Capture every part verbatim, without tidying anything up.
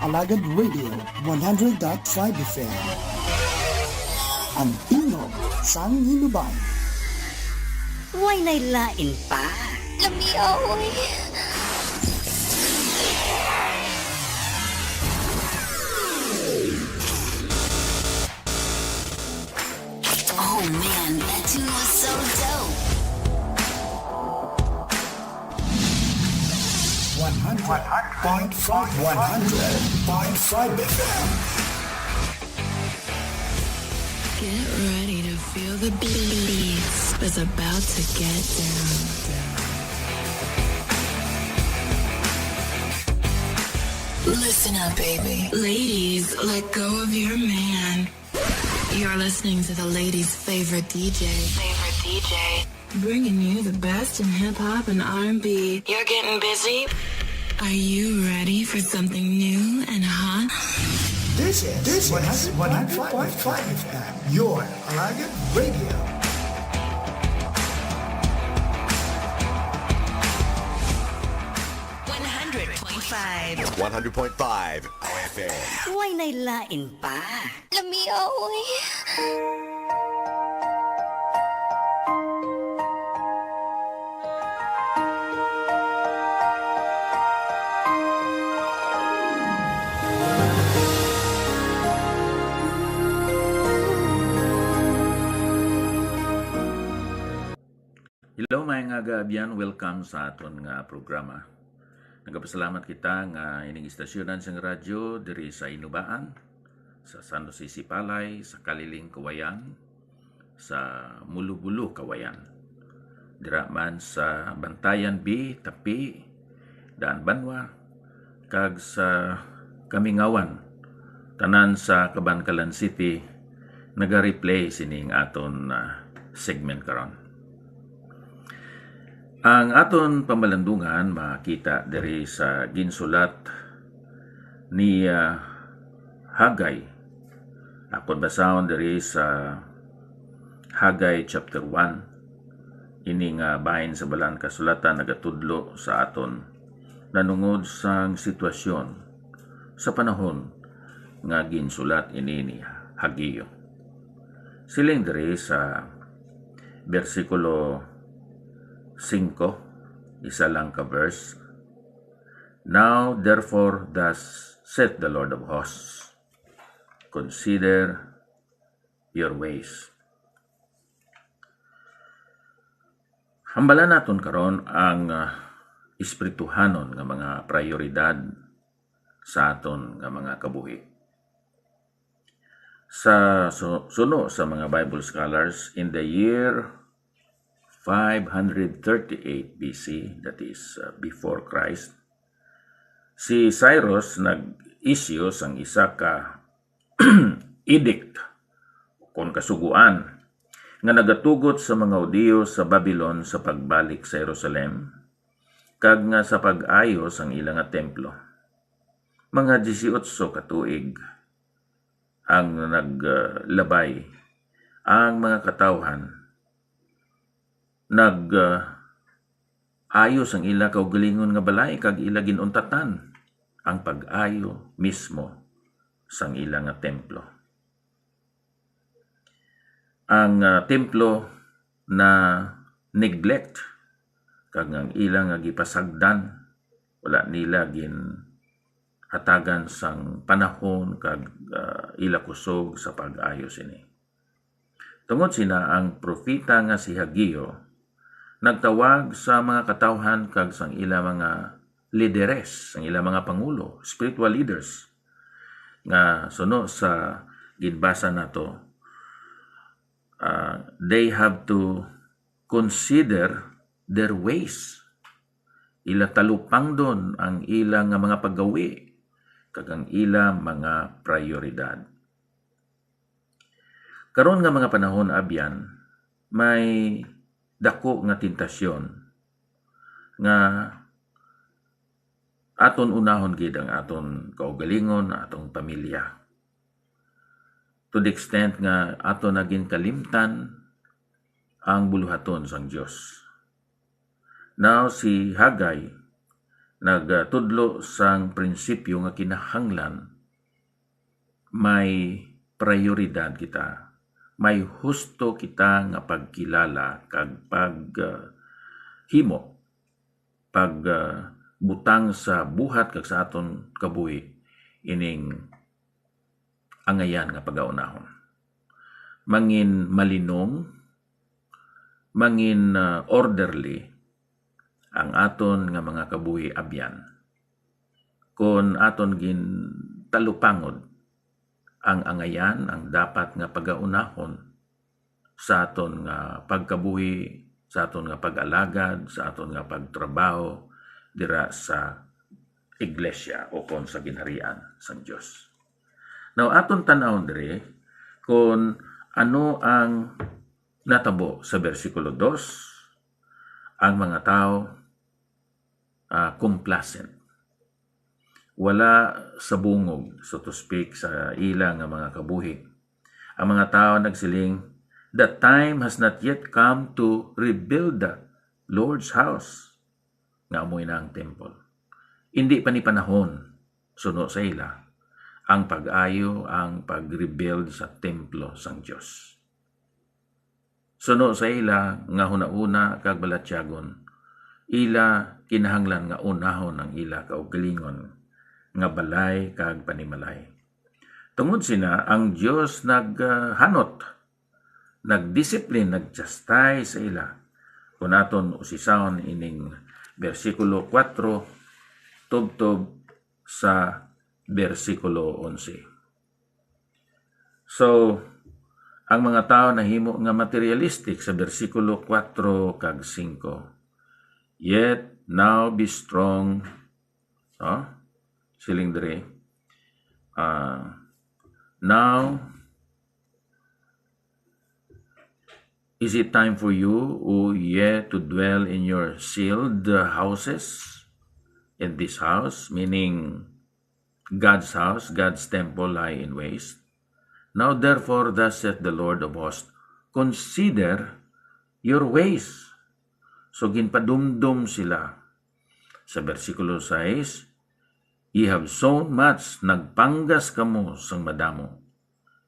Alagad Radio one hundred dot five F M. Ang tingog sang Hinubaan. Way nay lain pa. Lamia, oy. Oh man, that tune was so dope. One hundred point five, one hundred point five F M. Get ready to feel the beats. It's about to get down. Listen up, baby. Ladies, let go of your man. You're listening to the ladies' favorite D J. Favorite D J. Bringing you the best in hip hop and R and B. You're getting busy? Are you ready for something new and hot? This is, this is one hundred point five F M, your Alagad Radio. One hundred point five. One hundred point five F M. Way nay lain pa. Lamia, oy. Hello, mga kaabyan. Welcome sa aton nga programa. Nagapasalamat kita nga ining istasyonan sang radyo diri sa Hinubaan, sa San Jose Sipalay, sa Caliling, Cauayan, sa Mulobulo, Cauayan. Dira man sa Bantayan B, Tapi, Daan Banwa, kag sa Kamingawan, tanan sa Kabankalan City, nagareplay sining aton, ah, segment karon. Ang aton pamalandungan makita diri sa ginsulat ni, ah, Haggai. Akon basahon diri sa Haggai chapter one. Ini nga bahin sa Balaan Kasulatan nagatudlo sa aton nanungod sang sitwasyon sa panahon nga ginsulat ini ni Haggai. Siling diri sa bersikulo singko, isa lang ka verse, "Now therefore thus saith the Lord of hosts, consider your ways." Hambalan naton karon ang, ah, espirituhanon nga mga prayoridad sa aton nga mga kabuhi. Sa su-, suno sa mga Bible scholars, in the year five hundred thirty-eight B C, that is, uh, before Christ, si Cyrus nag-issue sang isa ka edict, kon kasugoan, nga nagatugot sa mga Hudiyo sa Babylon sa pagbalik sa Jerusalem, kag nga sa pag-ayo sang ila nga templo. Mga disiotso ka tuig ang naglabay, ang mga katawhan nag, ah, ayo sang ila kaugalingon nga balay, kag ila gin-untatan ang pag-ayo mismo sang ila nga templo. Ang, ah, templo na neglect, kag ang ila nga gipasagdan, wala nila ginhatagan sang panahon kag, ah, ila kusog sa pag-ayo sini. Tungod sina, ang propeta nga si Haggai nagtawag sa mga katawhan kag sang ila mga lideres, sang ila mga pangulo, spiritual leaders, nga suno sa ginbasa nato, ah, they have to consider their ways. Ila talupangdon ang ila nga mga paggawi kag ang ila mga prayoridad. Karon nga mga panahon, abyan, may dako nga tentasyon nga aton unahon gid ang aton kaugalingon, atong pamilya, to the extent nga aton na ginkalimtan ang buluhaton sang Dios. Now, si Haggai nagtudlo sang prinsipyo nga kinahanglan may prioridad kita, may husto kita nga pagkilala kag pag, ah, himo, pag, ah, butang sa buhat kag sa aton kabuhi ining angayan nga pagaunahon. Mangin malinong, mangin, ah, orderly ang aton nga mga kabuhi abyan. Kon aton gintalupangod ang angayan, ang dapat nga pagaunahon sa aton nga pagkabuhi, sa aton nga pag-alagad, sa aton nga pagtrabaho dira sa iglesia o kon sa ginharian sang Dios. Now, aton tan-awon diri kon ano ang natabo sa bersikulo dos, ang mga tawo, ah, complacent. Wala sa bungog, so to speak, sa ila nga mga kabuhi. Ang mga tawo nagsiling, "The time has not yet come to rebuild the Lord's house," nga amo ina ang temple. Indi pa ni panahon, suno sa ila, ang pag-ayo, ang pag-rebuild sa templo sang Dios. Suno sa ila nga hunahuna kag balatyagon, ila kinahanglan nga unahon ang ila kaugalingon nga balay kag panimalay. Tungod sina, ang Dios naghanot, nagdisiplin, nagchastay sa ila. Kung aton usisahon ining bersikulo kuwatro tubtob sa bersikulo onse. So, ang mga tawo nahimo nga materialistic sa bersikulo kuwatro kag singko. "Yet now be strong," no? Siling diri, ah, "Now is it time for you, O ye, to dwell in your sealed houses?" In this house, meaning God's house, God's temple, lie in waste. "Now therefore, thus saith the Lord of hosts, consider your ways." So ginpadumdom sila sa bersikulo sais, "Ye have sown much, nagpanggas kamo sang madamo,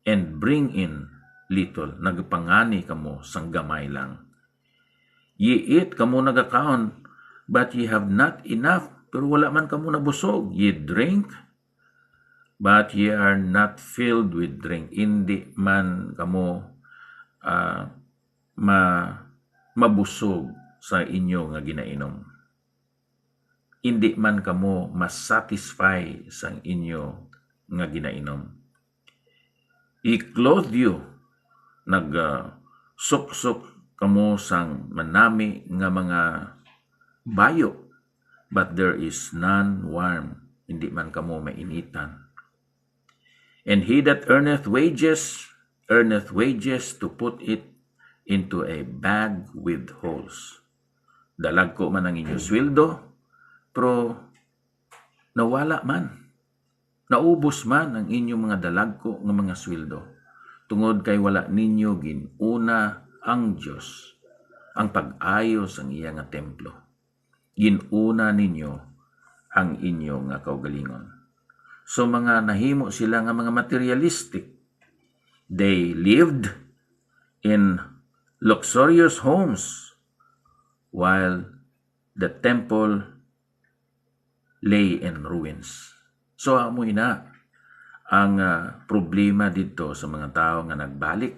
and bring in little, nagpangani kamo sang gamay lang. Ye eat, kamo nagakaon, but ye have not enough, pero wala man kamo nabusog. Ye drink, but ye are not filled with drink." Indi man kamo, ah, ma-, mabusog sa inyo nga ginainom. Indi man kamo masatisfy sang inyo nga ginainom. Ye clothe you, nag, ah, suksok kamo sang manami nga mga bayo, but there is none warm, hindi man kamo mainitan. And he that earneth wages, earneth wages to put it into a bag with holes. Dalagko man ang inyo sweldo, pero nawala man, naubos man ang inyo mga dalagko nga mga sweldo, tungod kay wala ninyo gin-una ang Dios, ang pag-ayo sang iya nga templo. Gin-una ninyo ang inyo nga kaugalingon. So, mga nahimo sila nga mga materialistic. They lived in luxurious homes while the temple lay in ruins. So, amo ina ang, ah, problema didto sa mga tawo nga nagbalik.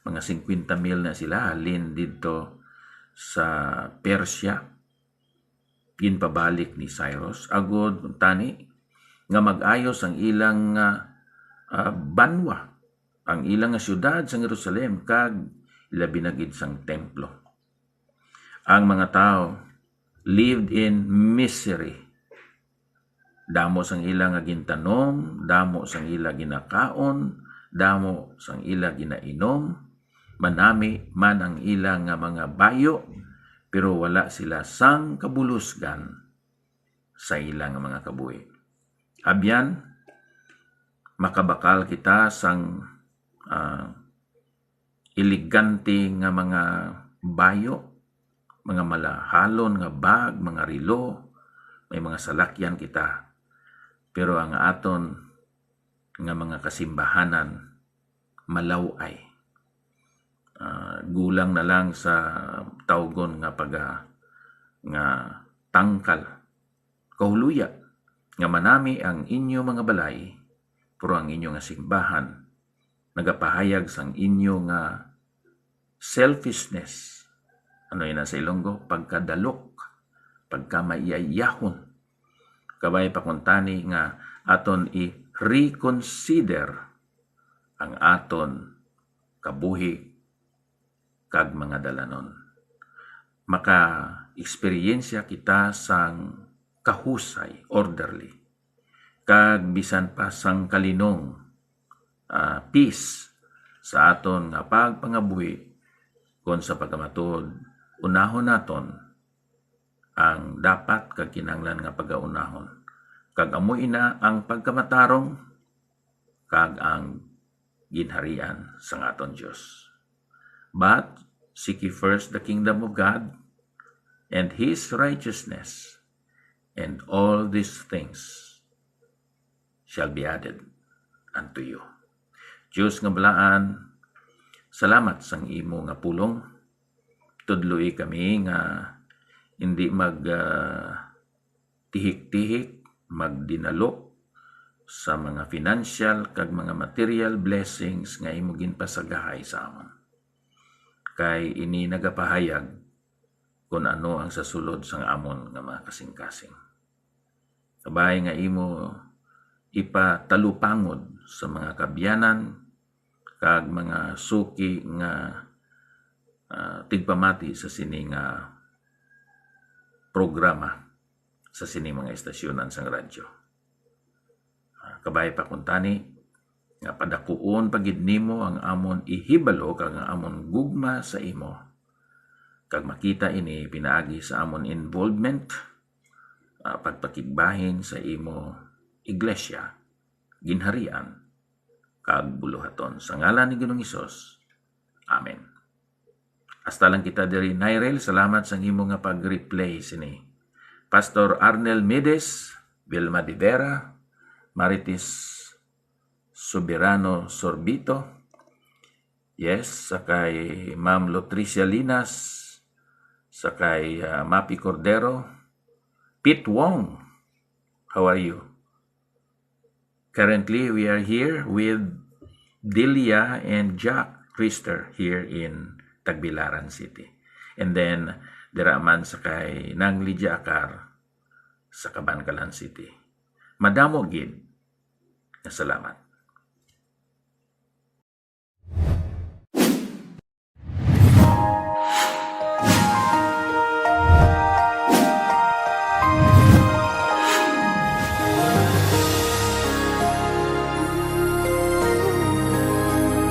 Mga singkwenta mil na sila halin didto sa Persia. Ginpabalik ni Cyrus agod tani nga mag-ayo sang ilang, ah, ah, banwa, ang ilang nga siyudad sang Jerusalem, kag labi na gid sang templo. Ang mga tawo lived in misery. Damo sang ila nga gintanom, damo sang ila ginakaon, damo sang ila ginainom, manami man ang ila nga mga bayo, pero wala sila sang kabulusgan sa ila nga mga kabuhi. Abyan, makabakal kita sang, ah, elegante nga mga bayo, mga malahalon nga bag, mga relo, may mga salakyan kita, pero ang aton nga mga kasimbahanan malaw-ay. Ah, gulang na lang sa tawgon nga paga-, nga tangkal. Kahuluya nga manami ang inyo mga balay, pero ang inyo nga simbahan nagapahayag sang inyo nga selfishness. Ano ina sa Ilonggo? Pagkadalok, pagkamaiyayahon. Kabay pa kuntani nga aton i-reconsider ang aton kabuhi kag mga dalanon. Maka-eksperyensya kita sang kahusay, orderly, kag bisan pa sang kalinong, ah, peace sa aton nga pagpangabuhi, kon sa pagkamatuod, unahon naton ang dapat kag kinahanglan nga pagaunahon, kag amo ina ang pagkamatarong kag ang ginharian sang aton Dios. But seek ye first the kingdom of God and his righteousness, and all these things shall be added unto you. Dios nga balaan, salamat sang imo nga pulong. Tudloi kami nga hindi mag, ah, tihik-tihik, magdinalok sa mga financial kag mga material blessings nga imo ginpasagahay sa amon. Kay ini nagapahayag kon ano ang sa sulod sang amon nga mga kasing-kasing. Kabay nga imo ipatalupangod sa mga kabyanan kag mga suki nga, ah, tigpamati sa sini nga programa sa sini mga estasyonan sang radyo. Ah, kabay pa kuntani nga padakuon pa gid nimo ang amon ihibalo kag ang amon gugma sa imo, kag makita ini pinaagi sa amon involvement, ah, pagpakigbahin sa imo iglesia, ginharian, kag buluhaton. Sa ngalan ni Ginoong Hesus, amen. Hasta lang kita diri, Nyrel. Salamat sang imo nga pag-replay sini. Pastor Arnel Mides, Vilma de Vera, Marites Soberano Sorbito, yes, sa kay Ma'am Lutricia Linas, sa kay, ah, Mapi Cordero, Pete Wong, how are you? Currently, we are here with Delia and Jack Rister here in Tagbilaran City. And then, dira man sa kay Nang Lydia Acar sa Kabankalan City. Madamo gid nga salamat.